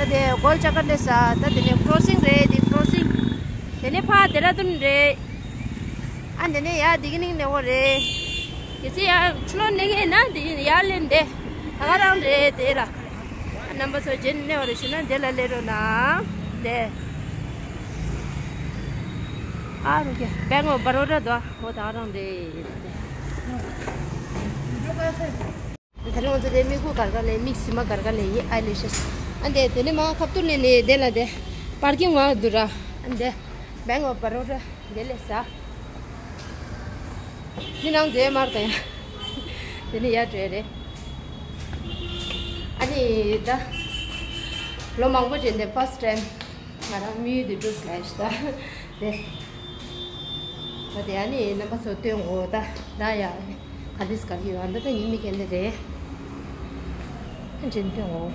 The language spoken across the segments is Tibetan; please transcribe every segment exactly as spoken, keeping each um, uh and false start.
ད་དེ་གོལ་ཅ་ཀར་དེ་ས་ད་དེ་ནས་ཀྲོ་སིང་རེད། དེ་ཀྲོ་སིང་། དེ་ནས་ཕ་དེ་ར་དུན་རེད། ཨ་དེ་ནས་ཡ་དེ་གི་ནིང་ནས་འོ་རེད། གལ་སྲིད་ཡ་ཆུ་ལོག་ནས་ངེས་ན་དེ་ཡ་ལེན་དེ་ད་ག་རང་རེད་དེ་ར། ཨ་རྣམ་པ་ཚོ་རྗེས་ནས་འོ་རེད་ཞུ་ན་དེ་ལ་སླེབས་རོགས་གནང་དེ། ཨ་རོ་ཀེ་Bank of Baroda དོ་འོ་ད་ག་རང་རེད་དེ། ད་རིང་ང་ཚོ་དེ་མིག་ཁུག་སྒར་སྒར་ལས་མིག་སི་མ་སྒར་སྒར་ལས་ཡིན། ཨའི་ལེ་ཤེས། ཨ་འདས་དེ་ནས་མ་ཁབ་ཏུ་ལས་ནས་དེ་ལ་དེ་པར་ཀིང་མ་འདུག་ར། ཨ་འདས་Bank of Baroda དེ་ལས་ས། འདི་ནང་མཛེས་མར་དང་། དེ་ནས་ཡར་བྲོས་རེད། ཨ་ནི་ད་ལོ་མང་པོ་རྗེས་འདི་first time ང་རང་མི་ཡུལ་དུ་འགྲོ་སླེབས་ཤག་ད། དེ། ད་དེ་ཨ་ནི་རྣམ་པ་ཚོ་སྟོན་འོ་ད་ད་ཡ། ག་དུས་ག་གི་ཡོད་ཨ་ད་ད་ཉི་མ་གན་དེ་རེད། ཨ་འཇིན་སྟོན་འོ།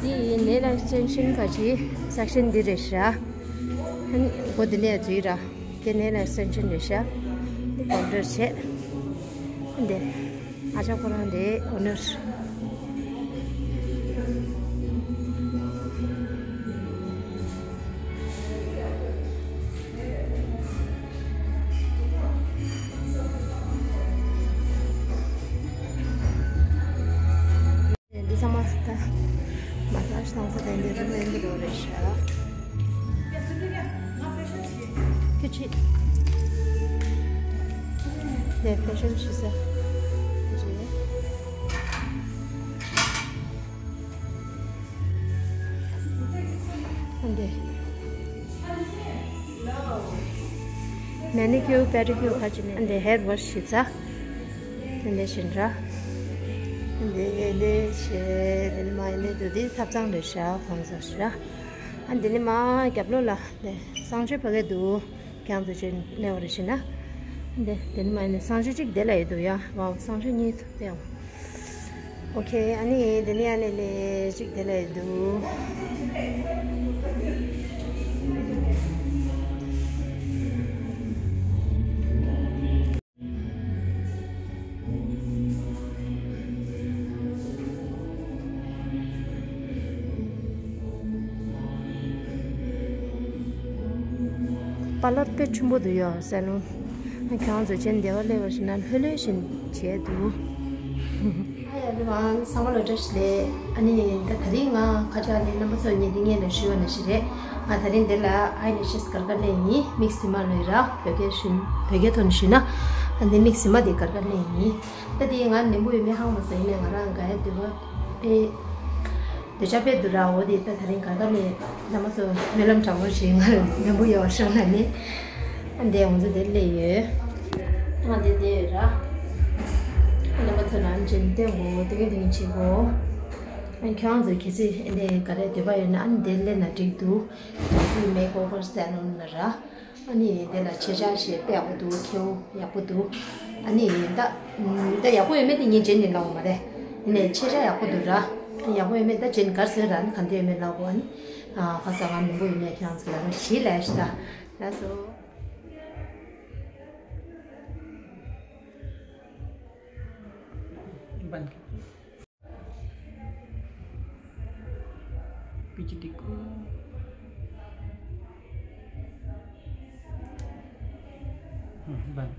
འདི་nail extension ག་ཅི་section འདི་རེད་ཤག་ཨ་ནི་སྒོ་འདི་ནས་འཛུལ་ར། དེ་nail extension རེད་ཤག་འདི་counter བྱས། འདི་ཨ་ཅག་ཁོ་རང་རེད་owner། འདི་ཚང་མ་ད་massage བཏང་ས་དེ་འདི་རུམ་ཡིན་གྱི་འགྲོ་རེད་ཤག་ཁྱོད་ཆི། འདི་ཕེ་ཤན་བྱེད་ས་དེ་རེད། འདི་manicure pedicure ག་ཅི་ནས་འདི་hair wash བྱེད་ས། འདི་ནས་བཞིན་ར། འདི་འདི་བྱས་འདི་ནི་མ་ཡིན་ནི་འདུག་འདི་ཐབ་ཚང་རེད་ཤག་ཁོང་ཚོ་ཤག་ཨ་འདི་ནི་མ་རྒྱབ་ལོགས་ལ་འདི་གསང་སྤྱོད་ཕ་གི་འདུག་ཁྱེད་ཚོ་ཆོས་གནས་བ་རེད་ཤི་ན། འདི་འདི་ནི་མ་ཡིན་ནི་གསང་སྤྱོད་གཅིག་འདི་ལ་ཡོད་འདུག་ཡ། ཝའོ་གསང་སྤྱོད་གཉིས་ཐུབ་སྟེ་ཡང་། ཨོ་ཁེ། ཨ་ནི་འདི་ནི་ཨ་ནི་ནི་གཅིག་འདི་ལ་ཡོད་འདུག་པ་ལར་དཔེ་ཆེན་པོ་འདུག་ཡ་ཟེར་ནོ། ང་ཁྱེད་རང་ཚོ་ཅན་བདེ་བ་སླེབས་པ་ཞིག་ན་ལྷོད་ལྷོད་བཞིན་བྱས་འདུག་ཨ་ཡ་ལི་ཝང་ཚང་མ་ལ་བཀྲ་ཤིས་བདེ་ལེགས། ཨ་ནི་ད་དེ་རིང་ང་ཁ་ཆག་ནི་རྣམ་པ་ཚོ་ཉེ་དེ་ངས་ལ་ཞུ་བ་ནི་ཞིག་རེད། ང་དེ་རིང་འདི་ལ་ཨའི་ལེ་ཤེས་སྒར་སྒར་ལེན་ཡིན། མིག་སི་མ་ལོས་ར་བོད་སྐད་ཞུ་བོད་སྐད་ཐོག་ནས་ཞུས་ན། ཨ་འདི་མིག་སི་མ་འདི་སྒར་སྒར་ལེན་ཡིན། ད་དེ་ང་ནེམ་པོ་ཡོད་མེད་ཧང་མ་ཟ་ཡིན་ནས་ང་རང་ག་ཡ་འདི་བ་དཔེ་འདོད་ཆགས་དཔེ་འདུག་ར། འོ་དེ་ད་དེ་རིང་ག་ག་ནས་རྣམ་པ་ཚོ་སྨོན་ལམ་དྲང་པོ་ཞིག་ང་ནེམ་པོ་ཡོད་བ་ཤོག་ན་ནི། ཨ་འདི་ང་ཚོ་དེ་སླེབས་ཡོད། ང་དེ་བསྡད་ཡོད་ར། རྣམ་པ་ཚོ་ནང་ཅན་བསྟན་གོ་དེ་གིན་དེ་གིན་བྱེད་གོ་ཨ་ཁྱེད་རང་ཚོ་གལ་སྲིད་ཨ་འདི་ག་རེ་འདོད་པ་ཡོད་ན་ཨ་ནི་དེ་སླེབས་ན་འགྲིག་འདུག་ང་ཚོའི་མེག་ཨོ་ཝར་སེ་ལོན་ལ་ར། ཨ་ནི་དེ་ལ་ཆེ་ཆ་ཞེས་དཔེ་ཡག་པོ་འདུག་ཁེའུ་ཡག་པོ་འདུག་ཨ་ནི་ད་ད་ཡག་པོ་ཡོད་མེད་དེ་ངས་བརྗེད་ནས་ལབ་མ་རེད། ཡིན་ནའི་ཆེ་ཆ་ཡག་པོ་འདུག་ར། ཡག་པོ་ཡོད་མེད་ད་བརྗེད་ནས་གར་ཟེར་ར་ནི་ག་འདྲ་ཡོད་མེད་ལབ་གོ་ཨ་ནི། ཨ་ཁ་ས་ང་མི་འགོ་ཡོད་མེད་ཁྱེད་རང་ཚོ་ལ་ར་ཞིག་ལས་ཤི་ད། ལགས་སོ། Ban. Picture tick. Hmm, ban.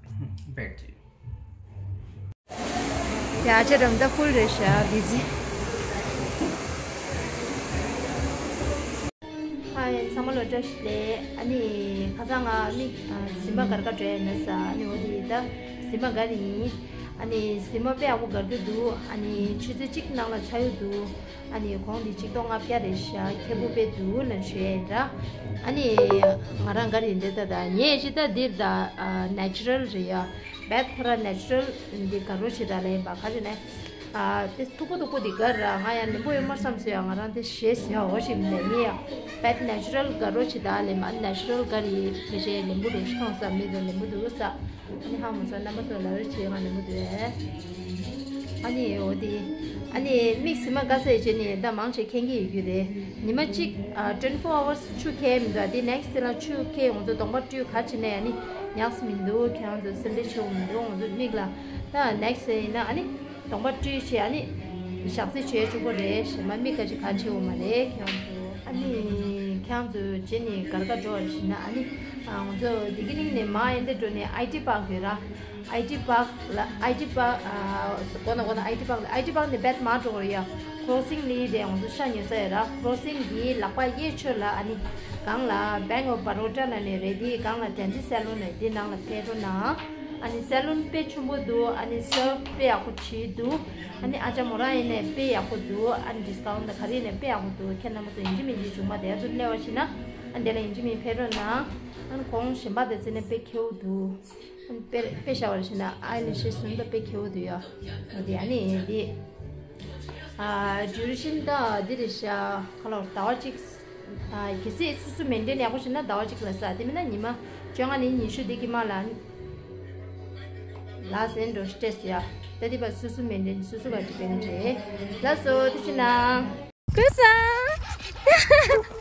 Hmm, bad ji. ཡ་ཅེ་རམ་ད་ཕུལ་རེད་ཤག་བི་ཟི། ཧའི་ཚང་མ་ལ་བཀྲ་ཤིས་བདེ་ལེགས། ཨ་ནི་ཁ་སང་ང་མིག་ཨ་ཟིན་པ་སྒར་སྒར་འགྲོ་ཡ་ཡིན་ན་ས། ཨ་ནི་འོ་དེ་ད་ཟིན་པ་སྒར་ཡིན། ཨ་ནི་ཟིན་པ་དཔེ་ཡག་པོ་སྒར་གྱི་འདུག་ཨ་ནི་ཆུ་ཚོད་གཅིག་ནང་ལ་ཚར་ཡོད་འདུག་ཨ་ནི་གོང་དེ་ཆིག་སྟོང་ལྔ་བརྒྱ་རེད་ཤག་ཁེ་པོ་དཔེ་འདུག་ལབ་ཞུ་ཡ་ཡིན་ར། ཨ་ནི་ང་རང་སྒར་ཡིན་དེ་ད་ད་ངས་ཅི་ད་འདིར་ད་ཨ་ནེ་ཅུ་རལ་རེད་ཡ། བེད་ཁོ་ར་ནེ་ཅུ་རལ་འདི་དགའ་རོགས་ཞེ་དྲག་ལ་ཡིན་པ་ག་རེ་ནས། ཨ་དེ་མཐུག་པོ་མཐུག་པོ་དེ་དགའ་ར། ང་ཡང་ལེན་པོ་ཡོད་མ་བསམ་སོང་ཡ། ང་རང་དེ་ཞེས་ཡ་འོ་ཞིག་མེད་ནི་ཡ། བེད་ནེ་ཅུ་རལ་དགའ་རོགས་ཆེ་ད་ལེ་མ་ནེ་ཅུ་རལ་དགའ་རི་ཕལ་ཆེར་ལེན་པོ་རུ་ཤོང་ས་མི་འདུག་ལེན་པོ་འདུག་ས། ཨ་ནི་ཧ་མ་སོང་རྣམ་པ་ཚོ་ལ་རེ་བྱེད་ང་ལེན་པོ་འདུག་ཨ་ནི་འོ་དེ་ཨ་ནི་དམིགས་བསལ་མ་དགའ་ས་ཡི་ཆེ་ནི་ད་མང་ཆེ་མཁྱེན་གྱི་ཡོད་རྒྱུ་རེད། ཉི་མ་གཅིག་ཨ་twenty four hours ཆུ་ཁྱེར་མི་འདུག་དེ་next ལ་ཆུ་ཁྱེར་ང་ཚོ་གདོང་པ་བཀྲུས་ག་བྱེད་ནས་ཨ་ནི་ཉག་སི་མི་འདུག་ཁྱེད་རང་ཚོ་སེམས་ཁྲལ་བྱེད་དགོས་མི་འདུག་ང་ཚོ་མིག་ལ་ད་next ཡིན་ན་ཨ་ནི་གདོང་པ་བཀྲུས་བྱས་ཨ་ནི་ཞག་ཚི་བྱས་བཅུག་པ་རེད། གཞན་པ་མིག་ག་ཅིག་ག་བྱེད་དགོས་མ་རེད། ཁྱེད་རང་ཚོ་ཨ་ནི་ཁྱེད་རང་ཚོ་རྗེས་ནས་གར་ག་འགྲོ་བ་ཞིག་ན་ཨ་ནི་ང་ཚོ་དེ་གི་ནིང་ནས་མ་ཡིན་དེ་འགྲོ་ནས་ཨའི་ཊི་པཱག་ཡོད་ར། ཨའི་ཊི་པཱག་ལ་ཨའི་ཊི་པཱག་ཨ་གོ་ན་གོ་ན་ཨའི་ཊི་པཱག་ལ་ཨའི་ཊི་པཱག་ནས་བེད་མ་འགྲོ་གི་རེད་ཡ། ཁོ་རོ་སིང་ལི་དེ་ང་ཚོ་ཤ་ཉོ་ས་ཡོད་ར། ཁོ་རོ་སིང་གི་ལག་པ་གཡས་ཕྱོགས་ལ་ཨ་ནི་སྒང་ལ་Bank of Baroda ལ་ནས་རེད། དེའི་སྒང་ལ་Dentist Salon ནས་དེ་ནང་ལ་ཕེབས་རོགས་གནང་། ཨ་ནི་སེ་ལུན་དཔེ་ཆེན་པོ་འདུག་ཨ་ནི་སར་དཔེ་ཡག་པོ་བྱས་འདུག་ཨ་ནི་ཨ་ཅག་མོ་རང་ཡིན་ནས་དཔེ་ཡག་པོ་འདུག་ཨ་ནི་ཌི་སི་ཀའུན་ཊི་དང་ག་རེ་ཡིན་ནས་དཔེ་ཡག་པོ་འདུག་ཁྱེད་རྣམ་པ་ཚོ་ཡིན་གཅིག་མིན་གཅིག་བྱུང་མ་དེ་ཚོ་སླེབས་པ་ཞིག་ན་ཨ་ནི་དེ་ལ་ཡིན་གཅིག་མིན་ཕེབས་རོགས་གནང་། ཨ་ནི་གོང་གཞན་པ་དེ་ཚོ་ནས་དཔེ་ཁེའུ་འདུག་ཨ་ནི་དཔེ་དཔེ་བཞག་པ་ཞིག་ན་ཨའི་ལེ་ཤེས་ནི་ད་དཔེ་ཁེའུ་འདུག་ཡ། འོ་དེ་ཨ་ནི་དེ་ཨ་ཌུ་རེ་ཤན་ད་འདི་རེད་ཤག་ཁ་ལོར་ཟླ་བ་གཅིག་ཨ་གལ་སྲིད་སོ་སོ་མེན་ཊེན་ཡག་པོ་བྱས་ན་ཟླ་བ་གཅིག་ལ་ཟ། དེ་མིན་ན་ཉི་མ་བཅོ་ལྔ་ནས་ཉི་ཤུ་དེ་གི་མ་ལ་ལ་ཟེར་འགྲོ་སྟེ་ཡ། ད་དེ་བ་སོ་སོ་མེན་ཊེན་སོ་སོ་ག་ཅིག་བེད་འགྲེ་ལ་སོ་དེ་ཅི་ན་ཀུ་ས།